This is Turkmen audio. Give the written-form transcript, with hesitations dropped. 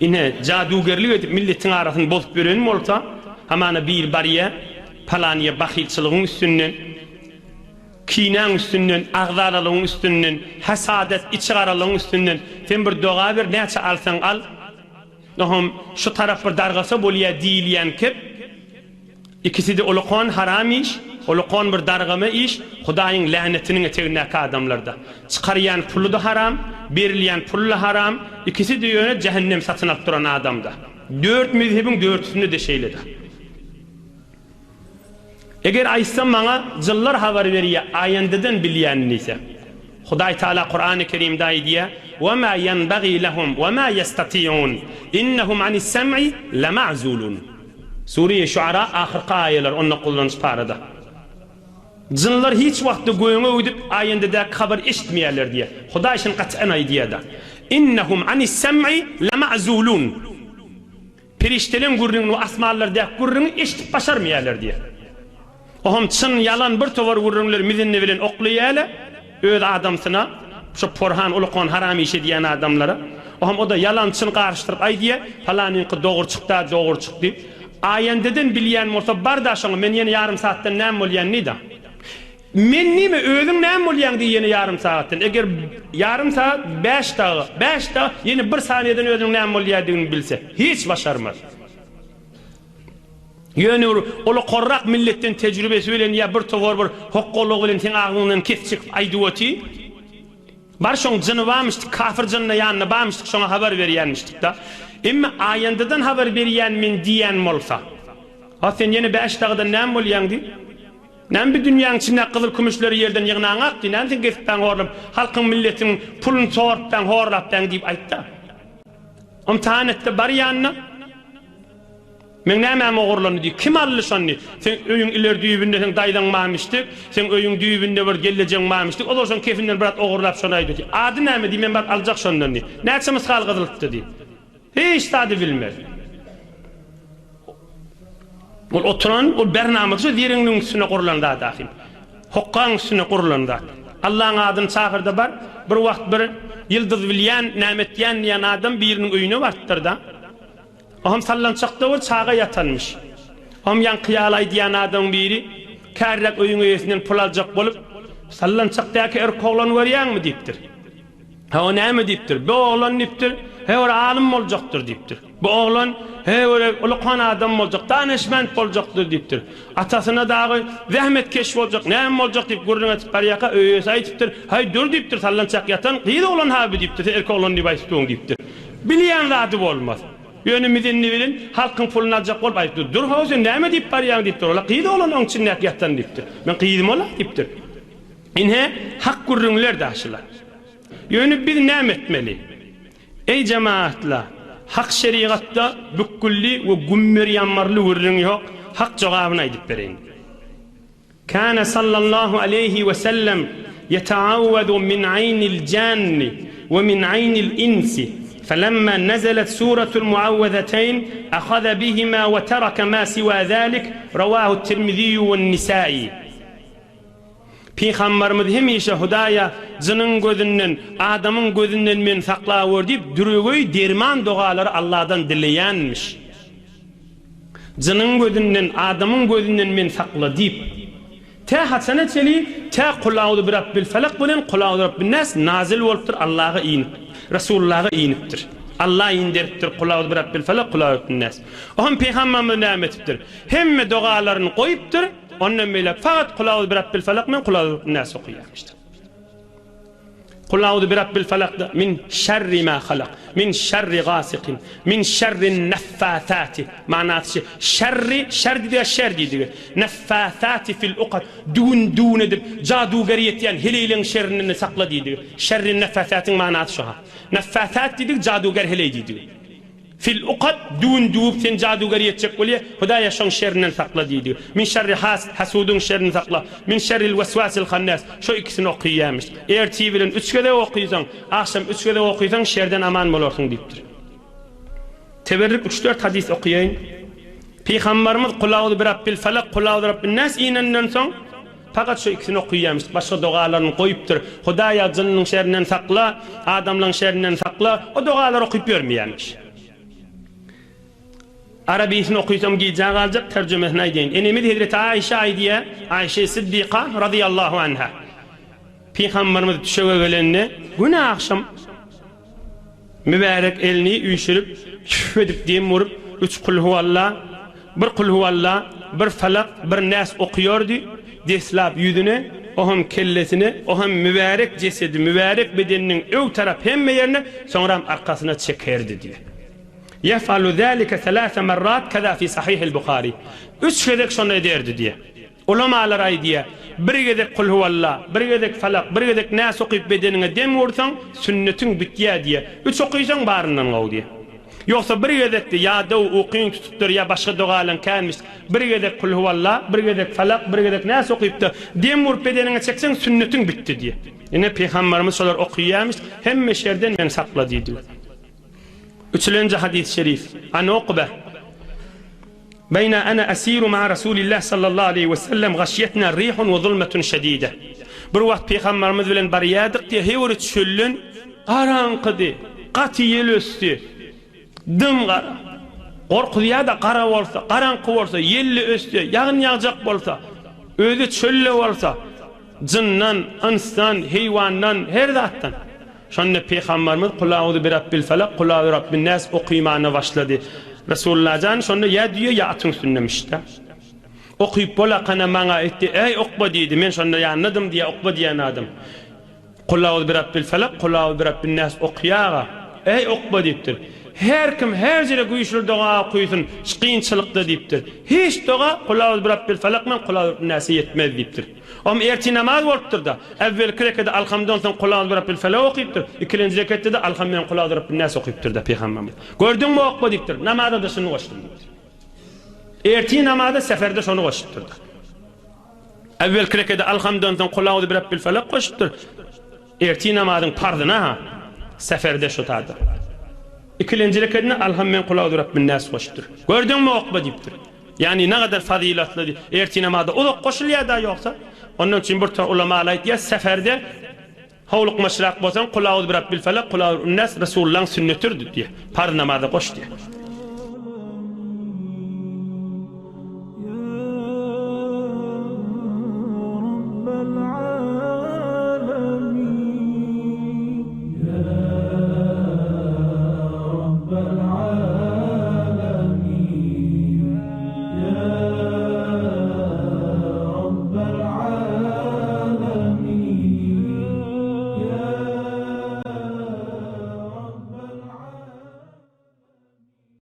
Ine, jadugerlik edip milletiň arasyny bozup ýören bolsa, hamana biri barýa, palanyýa bahylçylygyň üstünden, kinäň üstünden, agzalalygyň üstünden, hasadat, içigaralygyň üstünden, sen bir doga ber, näçe alsaň al, oňam şu tarap bir dargasa bolýa diýilýän kep, Ikiside ulakan haram iş, ulakan bir dargama iş, Hudaýyň länetiniň etegindäki adamlarda. Çykarýan puly-da haram, berilýän pul-da haram, ikisi-de ýöne jähennem satyn alyp duran adamda. Dört mezhebiň dördüsinde-de şeýle-de. Eger aýtsam maňa jyllar habar berýä aýandadan bilýän diýse. Hudaý Taala Kurany Kerimde aýdýar, Wa ma ýenbagî lehum wa ma ýestati'un, innehum anis-sem'i lema'zulun. Sure-i Şuara ahyrky aýalar on dokuzynjy parada. Jynlar hiç wagtda göňe öwdüp aýendedäki habary eşitmeýärler diýýär. Hudaý şuny gaçan aýdýar-da. Innehum anis-sem'i lema'zulun. Perişdeleň gürrüňini we asmanlardaky gürrüňi eşidip başarmaýarlar diýýär. Ohm çyn, ýalan bir towar gürrüňleri mizinni bilen oklaýarlar öz adamsyna, şo porhan, ulukan haram iş edýän adamlara. Ohm o-da ýalan, çyn garyşdyryp aýdýar, palanyňky dogry çykda, dogry çyk diýip. Aýendeden bilýän bolsa bar-da şoňa, men ýene ýarym saatdan näme bolýan diý-da. Men nime, özüň näme bolýaň diý ýene ýarym sagatdan. Eger ýarym sagat bäş dagy, bäş dagy ýene bir saniýeden özüniň näme bolýadygyny bilse, hiç başarmaz. Ýöne bir ulakanrak milletden tejribesi bilen ýa bir towar bir hokgalygy bilen seň agzyňdan kes çekip aýdyp oty. Bar şoň jyny barmyşdyk, kafir jynyna ýanynda barmyşdyk, şoňa habar berýänmişdik-da. Emma aýandadan habar berýän men diýýän bolsa, Ha sen ýene bäş dagydan näme bolýaň diý. Näme bi dünýäň içindäki gyzyl-kümüşleri ýerden ýygnaňak diý, näme sen gezipbäň horlap, halkyň milletiň puluny sorupbäň horlapbäň diýip aýtda. Ymtahan etde bar ýanyna. Meň nämäm ogurlandy diý, kim aldy şony diý. Seň öýüň ileri düýbünde seň daýzaň barmyşdyk, seň öýüň düýbünde bir gellejeň barmyşdyk, ozal şoň kefinden biraz ogurlap şony aýdy diý. Ady näme diý, men baryp aljak şondan diý. Näçe mysgal gyzyltdy diý. Hiç zady bilmez. Ol oturan, ol bernamada şu zereňligiň üstüne gurlan zat ahym. Hokgaň üstüne gurlan zat. Allaň adyny çagyrda bar, bir wagt bir ýyldyz bilýän, näme etýän diýen adam biriniň öýüne barypdyr-da. Ohm sallançakda bir çaga ýatanmyş. Ohm ýaňky ýaly aýdýan adamyň biri, kärräk öýüň eýesinden pul aljak bolup, Sallançakdaky erkek oglany görýäňmi? diýipdir. He o näme diýipdir. Bu oglan diýipdir, he bir alym boljakdyr diýipdir. Bu oglan he bir ulukan adam boljak, danyşment boljakdyr diýipdir. Atasyna dagy zähmetkeş boljak, näme boljak diýip gürrüň edip barýarka, öý eýesi aýdypdyr, Haý dur diýipdir, sallançak ýatan gyz oglan ha bu diýipdir, sen erkek oglan diýip aýdyp durň diýipdir. Bilýän zady bolmaz. Ýöne mizenni bilen halkyň puluny aljak bolup aýdypdyr, Dur how sen näme diýip barýaň diýipdir, ol-a gyz oglan oň içindäki ýatan diýipdir. Men gyzym ol-a diýipdir. Ine, hak gürrüňler daşylar. Ýöne biz näme etmeli? Eý jemagatlar, hak şerigatda bükgülli we gümmer-ýammarly gürrüň ýok, hak jogabyny aýdyp bereýin. Kâne sallallahu aleýhi we sellem ýeteawwezu min aýnil janni we min aýnil insi, felemma nezelet suratul muawwezeteýn ahaza bihima we tereke ma siwa zalik, rawahu Tirmiziýu we'n-Nisai. Pygambarymyz hemişe Hudaýa jynyň gözünden, adamyň gözünden meni saklawör diýip düregeý derman dogalary Alladan dileýänmiş. Jynyň gözünden, adamyň gözünden meni sakla diýip. Tä haçana çeli, tä Kul-auzu birabbil felak bilen Kul-auzu birabbin-nas nazyl bolupdyr, Allaha inip, Resulullaha inipdir. Allah inderipdir Kul-auzu birabbil felak, Kul-auzu birabbin-nas. Ohm pygambarymyz näme etipdir? Hemme dogalaryny goýupdyr. Ondan beýläk fakat Kul auzu birabbil felak men Kul auzu birabbin nas okaýarmyşdyk. Kul auzu birabbil falakda min şerri ma halak, min şerri gasikin, min şerrin neffathati manasy şi, şerri, şer diýdigi şer diýdigi, neffathati fil ukad, düwün düwün edip jaduger ýetýän heleýleň şerinden-de sakla diýdigi. Şerrin neffathatiň manasy şo ha. Neffathat diýdigi jaduger heleý diýdigi. Fil ukad, düwün düwüp seni jadygär ýetjek bolýa, Hudaýa şoň şerinden sakla diýdi. Min şerri hasid, hasudyň şerini sakla. Min şerril weswasil hannas, şo ikisini okyýamyş. Ertir bilen üç gezek okysaň, agşam üç gezek okysaň şerden aman bolarsyň diýipdir. Teberrik üç-dört hadys okyýaýyn. Pygambarymyz Kul auzu birabbil falak, kul auzu birabbin nas inenden soň, Fakat şu ikisini okyýamyş, başga dogalaryny goýupdyr. Hudaýa jynynyň şerinden sakla, adamlaň şerinden sakla, o dogalary okyp ýörmeýämiş. Arabiýsini okysam gijä galjak, terjümesini aýdaýyn. Enemiz hezreti Aýşe aýdýar, Aýşe Siddyka razyýallahu anha. Pygamberimiz düşege gelende, güne agşam Mübärek elini üýşürip, tüf edip dem urup, üç Kulhuwalla, bir Kulhuwalla, bir Falak, bir Näs okuýardy, deslap ýüzüne, o hem kellesine, o hem mübärek jesedi, mübärek bedeniniň ög tarap hemme ýerine, soňram arkasyna çekerdi diýýär. Ýef'alu zälike selâse merrat keza fi sahihil Buhari. Üç gezek şony ederdi diýýär. Ulamalar aýdýar, Bir gezek Kulhuwalla, bir gezek Falak, bir gezek Näs okyp bedeniňe dem ursaň, sünnetiň bitýär diýýär. Üç okysaň baryndan gowy diýýär. Ýogsa bir gezekde ýadaw, ukyň tutupdyr ýa başga dogalaň känmiş, bir gezek Kulhuwalla, bir gezek Falak, bir gezek Näs okypda dem urup bedeniňe çekseň sünnetiň bitdi diýýär. Ine Pygambarymyz şolar okyýarmyş, hemme şerden meni sakla diýdi. Üçülenji hadys şerif, An Ukbe. Beýna ana asiru ma'a Rasulillah sallallahu aleýhi we sellem gaşyetna rihun we zulmetun şedide. Bir wagt Pygamberimiz bilen barýardyk diýýär, heý bir çölden garaňkydy, gaty ýel ösdi, dym gara. Gorkuzýar-da gara bolsa, garaňky bolsa, ýel-de ösdi, ýagyn ýagjak bolsa, özi çölde bolsa, jyndan, ynsdan, heýwandan, her zatdan. Şonda Pygambarymyz Kul auzu birabbil falak, kul auzu birabbin nas okymana başlady. Resulullah jan şonda ýa düýe ýa atyň üstündemişdi. Okyp bolakana maňa aýtdy, Eý Ukba diýdi, men şonda ýanyndadym diýýär Ukba diýen adam. Kul auzu birabbil falak, kul auzu birabbin nas okýaga, Eý Ukba diýipdir. Her kim her jere güýçli doga okysyn, şu kynçylykda diýipdir. Hiç doga Kul auzu birabbil falak bilen kul auzu birabbin nase ýetmez diýipdir. Om ertir namaz bolupdyr-da. Äwwelki rekede Alhamdan soň Kul auzu birabbil felak okypdyr. Ikilenji reketde-de Alham bilen Kul auzu birabbin nas okypdyr-da Pygamberimiz. Gördüňmi Okba diýipdir. Namaza-da şuny goşdum diýipdir. Ertir namaza seferde şony goşupdyr-da. Äwwelki rekede Alhamdan soň Kul auzu birabbil felak goşupdyr. Ertir namazyň parzyna-ha seferde şu tada. Ikilenji rekedine Alham bilen Kul auzu birabbin nas goşupdyr. Gördüňmi Okba diýipdir. Ýagny nagadar fazylatly ertir namaza uzak goşulýar-da ýogsa. Ondan üçin bir tor ulamalar aýtýar, seferde howlukmaçrak bolsaň, Kul auzu birabbil felak, kul auzu birabbin nas Resulullahyň sünnetidir diýýär. Parz namaza goş diýýär.